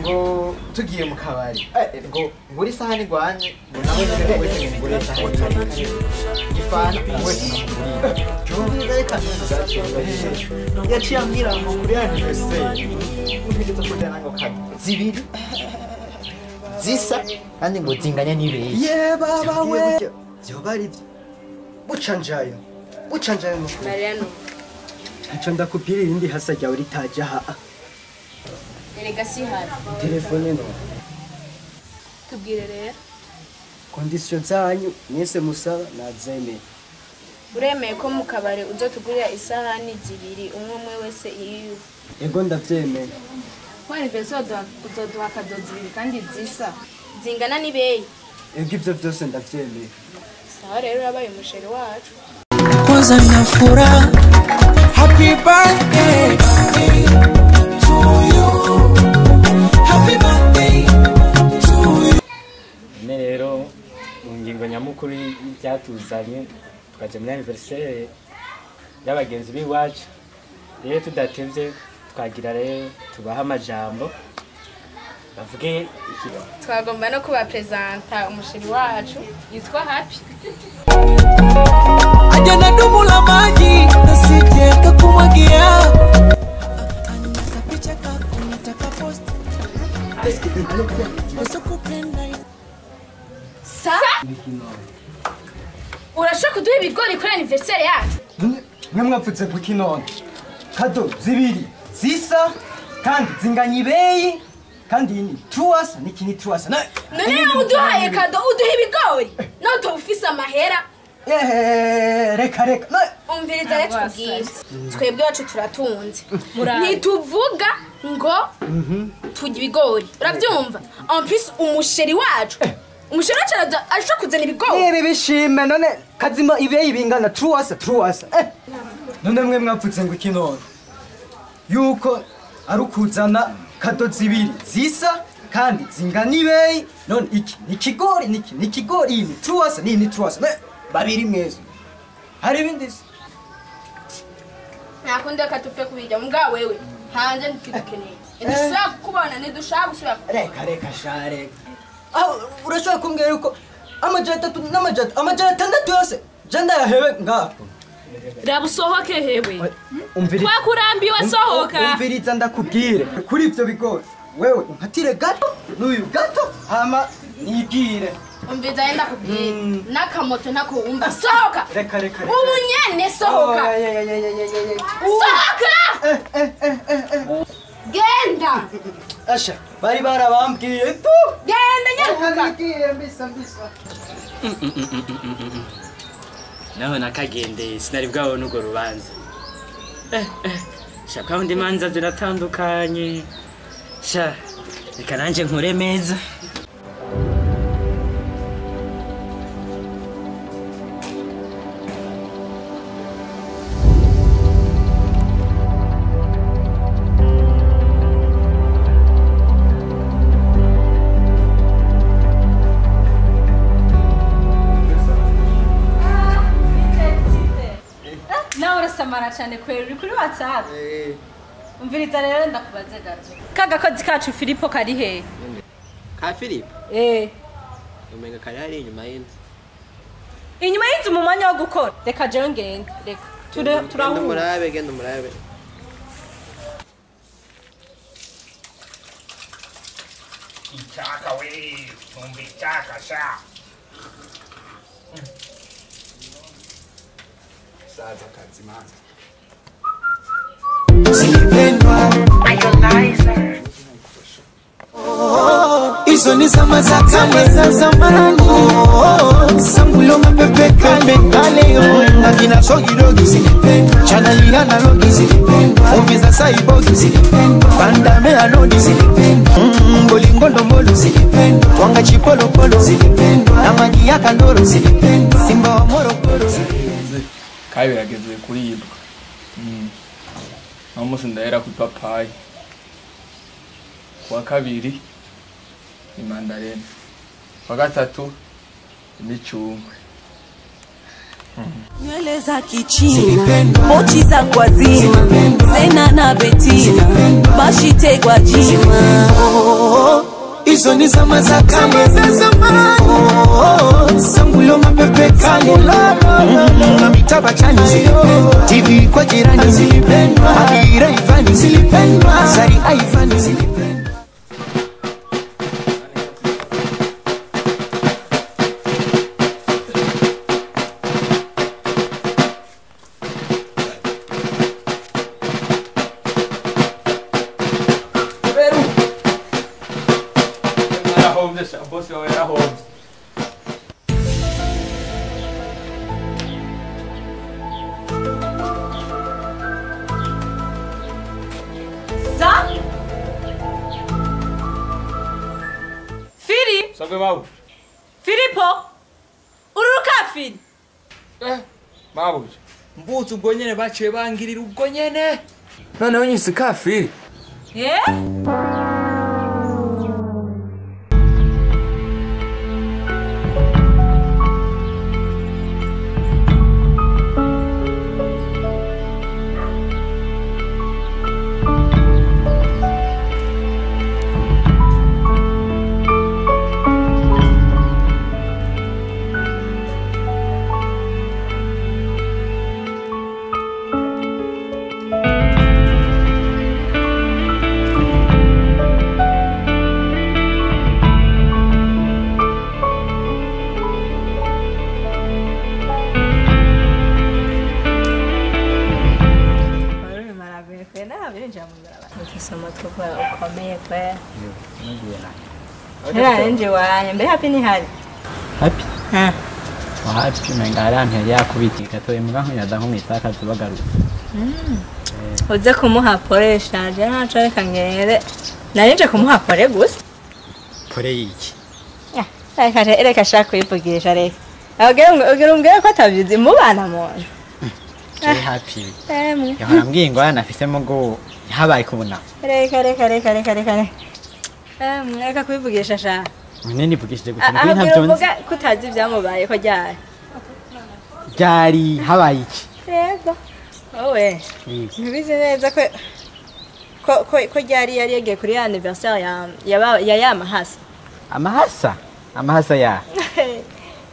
Ngo tugiye mu kabari ngo ngure isahani gwanye ngo nawe nyene wese ngo ngure isahani gifana wese namugurira cyumviriza reka ntuzacyumva yaciye ambwira ngo kuri anniversaire untegetse kujyana ngo cadeau zibiri zisa kandi ngo zinganya n'ibeyi ye baba we byoba ari byo buca njayo nukuri Mariano ntaco ndakubwira irindi hasa ryawe ritaja ha erega si hari telefone no tubwire rero condition zanyu mwese musaba nazemeye uremeye ko mu kabare uzotugurira isahani zibiri umwe umwe wese iyiwe ego ndavyemeye Kwa anniversaire uzoduha cadeau zibiri kandi zisa zingana n'ibeyi ego ivyo vyose ndavyemeye sawa rero urabaye umusheri wacu Kwanza na furaha Happy birthday to you Happy birthday to you None rero mu ngingo nyamukuru y'ibyatuzanye twaje muri anniversaire y'abagenzi b'iwacu rero tudatevye twagira rero tubaha amajambo bavuge iki twagomba no kubapresenta umusheri wacu yitwa Happy Aja na dumu la maji nasije kakumwagia Picha kako nataka post Usokupenda sa urashaka kuduha ibigori kuri anniversaire yacu mwe mwapfutse kuki none cadeau zibiri zisa kandi zinganya ibeyi kandi iyi ni truwasa n'iki ni truwasa none uduhaye cadeau uduha ibigori none ufise amahera reka reka umviriza rero tubwire twebwe wacu turatunze ntituvuga ngo turya ibigori urabyumva en plus umusheri wacu ashobora kuzana ibigori niba bishime none kazima ibeyi bingana truwasa truwasa none mwe mwapfutse ngo iki none yuko ari ukuzana cadeau zibiri zisa kandi zingana ibeyi none iki ni ikigori niki ni ikigori iyi ni truwasa n'iyi ni truwasa babiri mwese hari ibindi se ntakundi reka tupfe kubijya mbwa wewe hanze ntitudukeneye ntidushobora kukubona ntidushobora gusubira reka reka sha reka aho urashobora kumbwira yuko amajana atatu n'amajana amajana atandatu yose je ndayahebe ngaho Raba usohoke hewe twakurambiwe sohoka umviriza ndakubwire kuri ivyo bigori wewe unkatire gato n'uyu gato hama nigire umviriza yenda kubwira n'akamoto ntako wumva sohoka reka reka reka ubu nyene sohoka sohoka genda asha bari barabambwiye tu genda nyaruka ngiye mbisa mbisa naho nakagendeye sinari bwabone urwo rubanza sha kandi imanza ziratandukanye sha reka nanjye nkure meza nawe urasamara cyane kwera uri kuri WhatsApp umviriza rero ndakubaze gato kagakozi kacu Filipo kari he Ka Filipo umenga kari hari inyuma y'inzu inyuma y'inzu mu mwanya wo gukora reka jewe ngende reka genda turahura umurabe genda umurabe Ichaka we, umbe ichaka sha. Saza kazimana. Hizo ni zama za kale za zamani Sambulo mapepe kale kale na kina sogirogi Chanali analogi Movie saibogi Bandame anodi Bolingo ndombolo Twanga chipolopolo Na maji ya kandoro Simba wa Morogoro Kandi birageze kuribwa Uno munsi ndahera ku ipapayi kuwa kabiri ni mandarena kuwa gatatu imicungwe Nywele za kichina, mochi za kwazima, Zena na Betina, bashite kwa jima. Hizo ni zama za kale za zamani. Oh, sangulo mapepe kale na mitaba chani zilipendwa, TV kwa jirani zilipendwa, Adira Ivani zilipendwa, Zari Ivani zilipendwa. Filipo, ururuka Fili. Mabuja. Mvutse ubwo nyene baciye bangirira ubwo nyene. Noneho nyise kafiri. Eh? Mbe happy ni hali. Happy? Ha. Happy mengara ntiyari yakubita gatoye muga nkunyaza nko mwisaka tubagaruka. Uze kumuha pore shaje ntaco reka ngere. Narinje kumuha pore gusa. Pore yiki? Reka reka shaka kwivugisha reka. Ugira umbwire ko atabizi mubana muntu. Je happy. Yahora ambwiye ingorane afise mugo habaye kubona. Reka reka reka reka reka. Reka kwivugisha sha. Nini nivugishije gute nkuko ntabyo nzi. Kutazi ibyamubaye ko ryari. Ryari habaye iki? Yego. Wowe. Ntibizi neza ko ko ryari yari yagiye kuri anniversaire ya ya mahasa. Amahasa? Amahasa ya.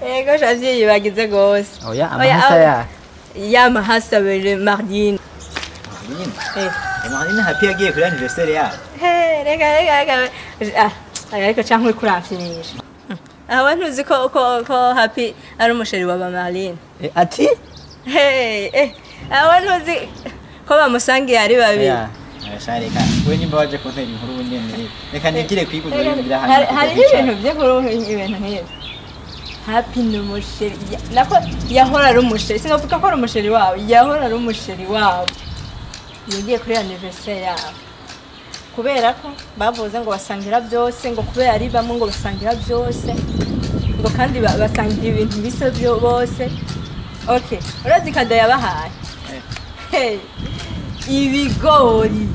Yego shavyibagize gose. Oya amahasa ya. Ya mahasa bere Mardine. Mardine? Eh. Mardine happy yagiye kuri anniversaire ya. He, reka reka reka. Ariko canke uri kuramfinisha. Aho ntuzi ko ko happy ari umusheri wa Marlene. Ati? Hey, aho ntuzi ko bamusangiye ari babiri. Shareka, we nimba waje kuntera inkuru bunyene. Reka nigire kwigurira ibintu hano. Hari ibintu by'ukuru ibintu nk'ibyo. Happy ni umusheri. Nako yahora ari umusheri. Sinavuga ko ari umusheri wawe, yahora ari umusheri wawe. Yagiye kuri anniversaire yawe. Kubera ko bavuze ngo basangira byose ngo kubera ari bamwe ngo basangira byose ngo kandi basangira ibintu bisa byo bose. Okay, urazi kado yabahaye. Hey, ibigori.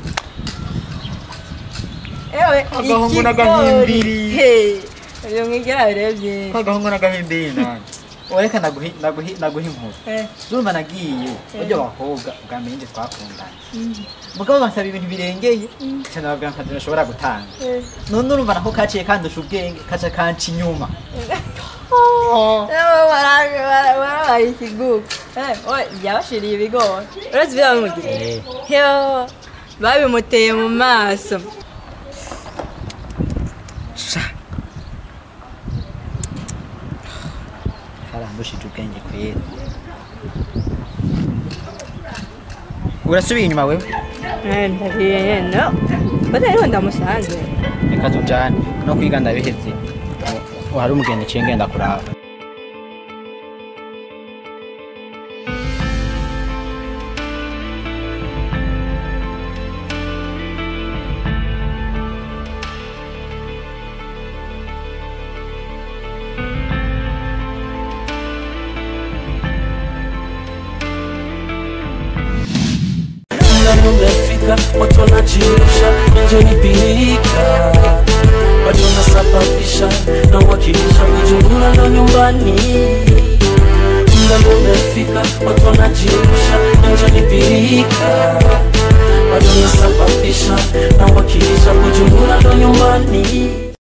Ewe, agahungu n'agahimbiri. Hey, uyu mwigira birebye. Agahungu n'agahimbiri nani. Oreka naguhi inkuru. Zumva nagiye buryo bakobwa ubwa mbere nje twakundana. Mugabo bansaba ibintu birengeye cyane babwira nka ntashobora gutanga. None urumva nako kaciye kandusha ubwenge kaca kanca inyuma. Warabaye ikigugu. Yabashiriye ibigori. Urazi ibyo bamugiriye? Yo, babimuteye mu maso. Sha. Karandushije ubwenge kwera. Urasubiye inyuma wewe? Ndagiye no. Bata ndamusanze. Reka tujane no kwiga ndabiheze. Hari umugeni cengenda kuraba. Watu wanachirusha nje nipirika, bado nasababisha na wakilisha Bujumbura ndo nyumbani. Muda umefika, watu wanachirusha nje nipirika, bado nasababisha na wakilisha Bujumbura ndo nyumbani.